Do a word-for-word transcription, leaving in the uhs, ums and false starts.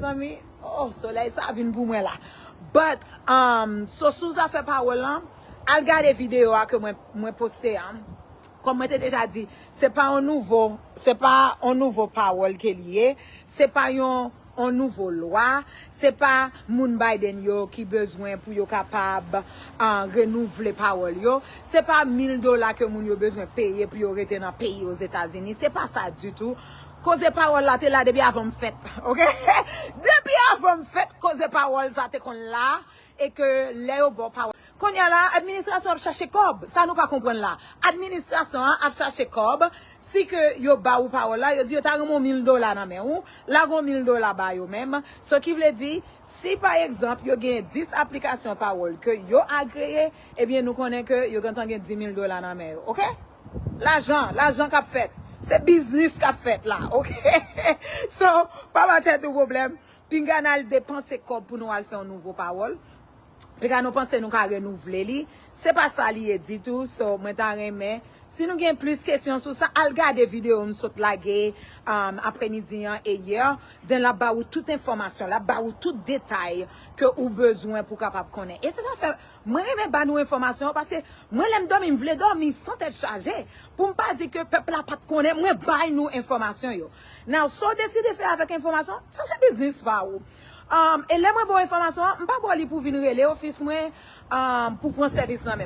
Zanmi, oh, solèy sa vin pou mwen la. But, um, so sou zafè pawòl lan, al gade videyo a ke mwen, mwen poste a. Kòm mwen te deja di, se pa yon nouvo, se pa yon nouvo pawòl ke li ye, se pa yon, yon nouvo lwa, se pa moun Biden yo ki bezwen pou yo kapab uh, renouvle pawòl yo, se pa mil dola ke moun yo bezwen peye pou yo rete nan peyi Ozetazini, se pa sa ditou. Koze pawòl la te la depi avan m fèt, ok? Depi avan m fèt, koze pawòl sa te konn la, e ke lè yo ba w pawòl. Kounye a la, administrasyon ap chache kòb. Sa nou pa konprann la. Administrasyon an ap chache kòb. Si ke yo ba ou pawòl la, yo di yo ta renmen yon mil dola nan men ou, la gon mil dola ba yo menm. So ki vle di, si pa egzanp, yo gen dis aplikasyon pawòl ke yo agreye, ebyen nou konnen ke yo gentan gen dis mil dola nan men yo, ok? Lajan, lajan k ap fèt. Se biznis k ap fèt la, ok? So, pa ba tèt ou pwoblèm. Pinga n al depanse kòb pou nou al fè yon nouvo pawòl. Pinga nou panse nou ka renouvle li. Se pa sa li ye ditou. So, mwen ta renmen. Si nou gen plis kesyon sou sa, al gade videyo m sot lage um, apremidi an e yè. Den l ap ba ou tout enfòmasyon, l ap ba ou tout detay ke ou bezwen pou kapab konnen. E se sa fè mwen renmen ba nou enfòmasyon paske mwen lè m dòmi, m vle dòmi san tèt chaje. Pou m pa di ke pèp la pa t konnen, mwen bay nou enfòmasyon yo. Now, sa w deside fè avèk enfòmasyon, sa se biznis pa ou. Um, e lè mwen ba w enfòmasyon an, m pa ba w li pou vin rele ofis mwen um, pou pran sèvis nan men m.